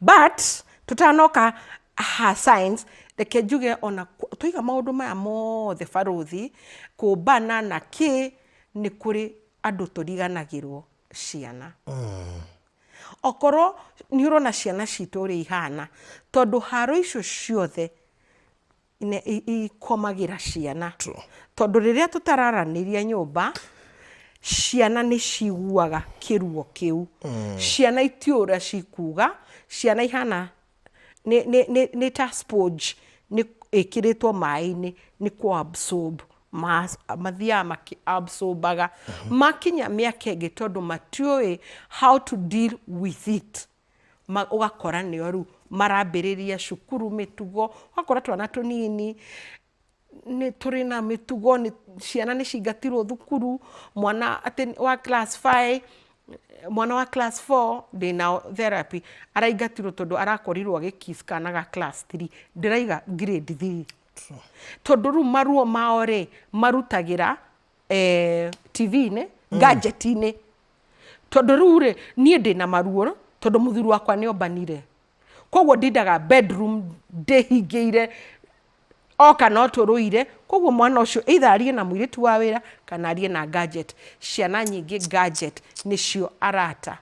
But tũtanoka ha science, reke njuge ona twaiga maũndũ maya mothe, barũthi, kũmbana na kĩ, nĩ kũrĩ andũ tũriganagĩrwo, ciana. Okorwo nĩ ũrona ciana citũ ũrĩa ihana, tondũ haro icio ciothe ikomagĩra ciana. Tondũ rĩrĩa tũtararanĩria nyũmba, ciana nĩ ciguaga kĩruo kĩu. Ciana itiũĩ ũrĩa cikuga, ciana ihana nĩ ta sponge nĩ ĩkĩrĩtwo maĩ-inĩ nĩ kũ absorb mathiaga makĩ absorbaga makinya mĩaka ĩngĩ, tondũ matiũĩ how to deal with it. Ũgakora nĩo rĩu marambĩrĩria cukuru mĩtugo, ũgakora twana tũnini nĩ tũrĩ na mĩtugo, nĩ ciana nĩ cingatirwo thukuru, mwana atĩ wa class 5, mwana wa class 4 ndĩnao therapy, araingatirwo tondũ arakorirwo agĩ kiss kana ga class 3, ndĩraiga grade 3, tondũ rĩu maruo mao rĩ marutagĩra TV-inĩ, gadget-inĩ, tondũ rĩu rĩ niĩ ndĩna maruo tondũ mũthuri wakwa nĩ ombanire, koguo ndindaga bedroom ndĩhingĩire, oka no tũrũire. Koguo mwana ũcio either arie na mũirĩtu wa wĩra kana arie na gadget. Ciana nyingĩ gadget nĩcio arata.